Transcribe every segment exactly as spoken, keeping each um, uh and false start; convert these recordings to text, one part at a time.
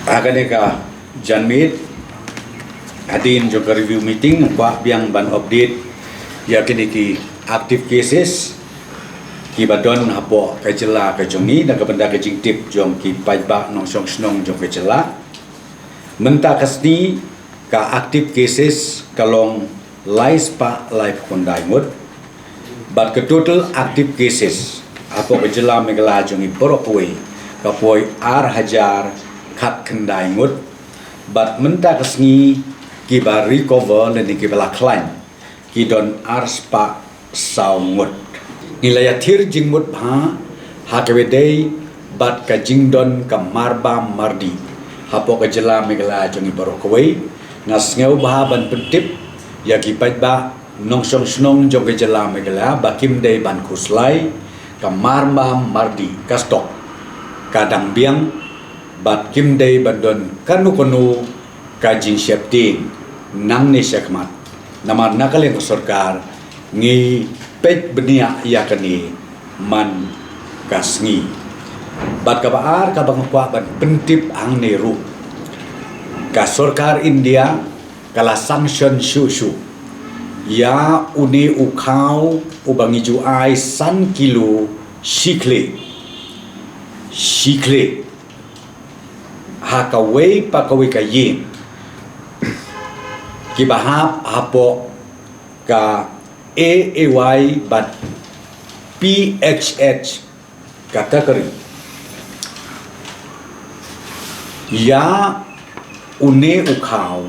Ha kane ka janmiet, hadien jong ka review meeting, nga kwah biang ban update ïa kine ki active cases kiba don hapoh ka jylla ka jong ngi, na ka bynta ka jingtip jong ki paidbah nongshong shnong jong ka jylla. Mynta ka sngi ka active cases ka long lai spah laiphew khyndai ngut. Bad ka total active cases hapoh ka jylla Meghalaya jong ngi baroh kawei ka poi ar hajar khatkhyndai ngut. Bad mynta ka sngi kiba recover lane kiba la khlaiñ ki don ar spah saw ngut. Ngi la ïathir jingmut bha ha kaba ïadei bad ka jingdon ka marbam mardih hapoh ka jylla Meghalaya jong ngi baroh kawei. Nga sngewbha ban pyntip ïa ki paidbah nongshong shnong jong ka jylla Meghalaya ba kim dei ban khuslai, ka marbam mardih ka stok, ka dang biang, bad kim dei ban don kano kano ka jingsheptieng nangne shakhmat. Namar na ka liang ka sorkar ngi peit bniah ïa kane man ka sngi. Bad kaba ar kaba nga kwah ban pyntip hangne ruh, ka sorkar India ka la sanction shuh shuh ïa une u khaw uba ngi ju ai san kilo shi khlieh, shi khlieh ha kawei pa kawei ka ïing kiba hap hapoh ka A A Y bad P H H category. Ïa une u khaw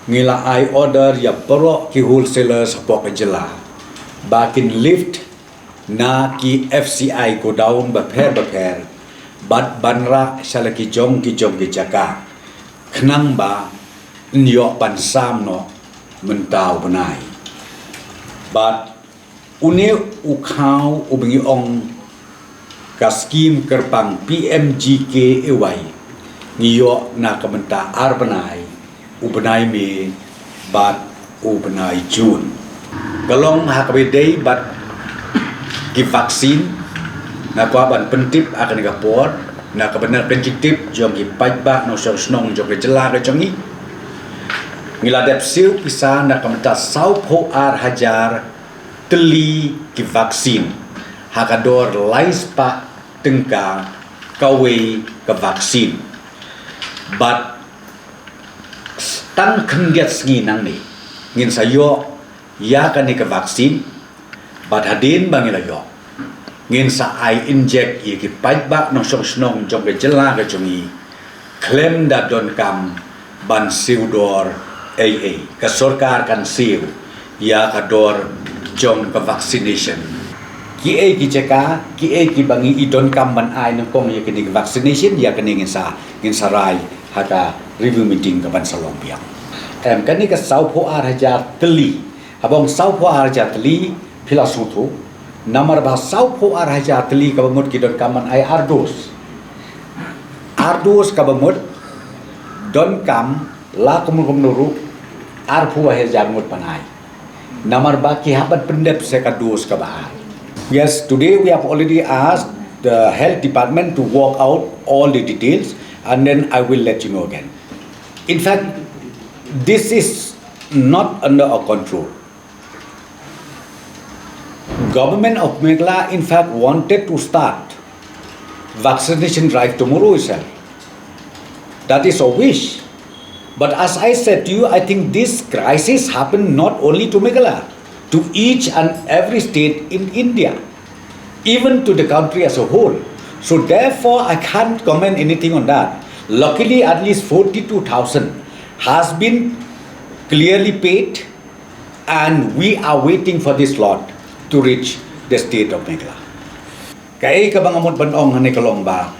ngi la ai order ïa baroh ki wholesalers hapoh ka jylla ba kin lift na ki F C I godown bapher bapher bad ban rah sha la ki jong ki jong ki jaka, khnang ba yn ïoh ban sam noh mynta u bnai. Bad une u khaw uba ngi ong ka skim kyrpang P M G K A Y ngi ïoh na ka bynta ar bnai, u bnai May bad u bnai June. Ka long ha kaba ïadei bad ki vaccine. Nga kwah ban pyntip ha kane ka por na ka bynta ka jingtip jong ki paidbah nongshong shnong jong ka jylla ka jong ngi. Ngi la dep siew pisa na ka bynta sawphew ar hajar tylli ki vaccine ha ka dor lai spah tyngka kawei ka vaccine. Bad tang khyndiat sngi nangne ngin sa ïoh ïa kane ka vaccine. Bad hadien ba ngi la ïoh, ngin sa ai inject ïa ki paidbah nongshong shnong jong ka jylla ka jong ngi khlem da donkam ban siew dor ei ei. Ka sorkar kan siew ïa ka dor jong ka vaccination. Kiei ki jaka, kiei kiba ngi i donkam ban ai nyngkong ïa kane ka vaccination, ïa kane ngin sa, ngin sa rai ha ka review meeting kaban sa long biang. Em, kane ka sawphew ar hajar tylli, haba ong sawphew ar hajar tylli, phi la sngewthuh, namar ba sawphew ar hajar tylli kaba mut ki donkam ban ai ar dos. Ar dos kaba mut donkam la kumno kumno ruh arphew hajar ngut ban ai. Namar ba ki hap ban pyndep sa ka dos kaba ar. Yes, today we have already asked the health department to work out all the details, and then I will let you know again. In fact, this is not under our control. Government of Meghalaya, in fact, wanted to start vaccination drive tomorrow itself. That is a wish. But as I said to you, I think this crisis happened not only to Meghalaya, to each and every state in India, even to the country as a whole. So therefore, I can't comment anything on that. Luckily, at least forty-two thousand has been clearly paid, and we are waiting for this lot to reach the state of Meghalaya. Kaei kaba nga mut ban ong hangne ka long ba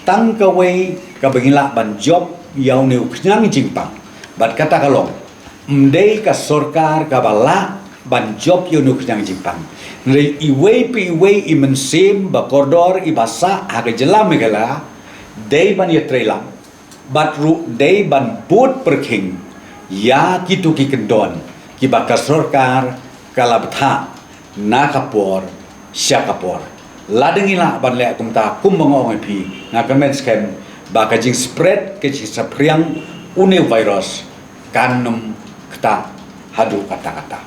tang kawei kaba ngi lah ban jop ïa une u khñiang jingpang, bad kata ka long, ym dei ka sorkar kaba lah ban jop ïa une u khñiang jingpang. Hynrei iwei pa iwei i mynsiem ba kordor iba sah ha ka jylla Meghalaya dei ban ïatreilang bad ruh dei ban bud pyrkhing ïa kito ki kyndon kiba ka sorkar ka la bthah na ka por sha ka por. Lada ngi lah ban leh kumta, kumba nga ong ïa phi, nga kyrmen skhem ba ka jingspread, ka jingsaphriang une u virus kan ym ktah haduh katta katta.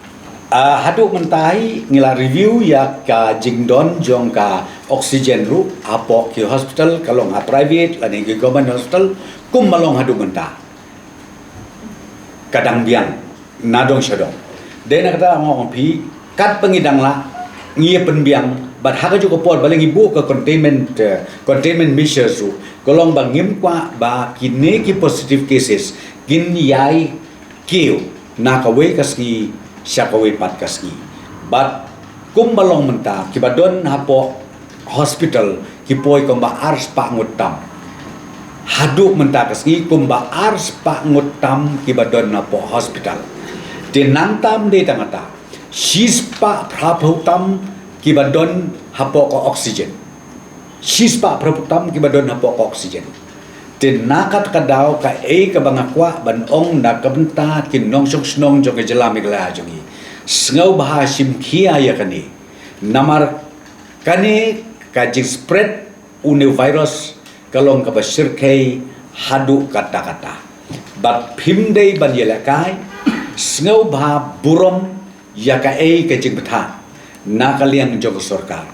Ah, haduh mynta hi ngi la review ïa ka jingdon jong ka oxygen ruh hapoh ki hospital, ka long ha private lane ki government hospital, kumba long haduh mynta. Ka dang biang na dong sha dong. Dei na kata nga ong phi, katba ngi dang lah, ngi ïa pynbiang, bad ha kajuh ka por balei ngi buh ka containment, eh, containment measures ruh, ka long ba ngim kwah ba kine ki positive cases kin ïai kiew na kawei ka sngi sha kawei pat ka sngi. Bad kumba long mynta, kiba don hapoh hospital ki poi kumba ar spah ngut tam. Haduh mynta ka sngi kumba ar spah ngut tam kiba don hapoh hospital. Te nangta ym dei tang kata, shi spah phra phew tam kiba don hapoh ka oxygen. Shi spah phra phew tam kiba don hapoh ka oxygen. Te na kata ka daw kaei kaba nga kwah ban ong na ka bynta ki nongshong shnong jong ka jylla Meghalaya jong ngi, sngewbha shim khia ïa kane. Namar kane ka jingspread une u virus ka long kaba shyrkhei haduh katta katta. Bad phim dei ban ïalehkai, sngewbha burom ïa kaei ka jingbthah na ka liang jong ka sorkar.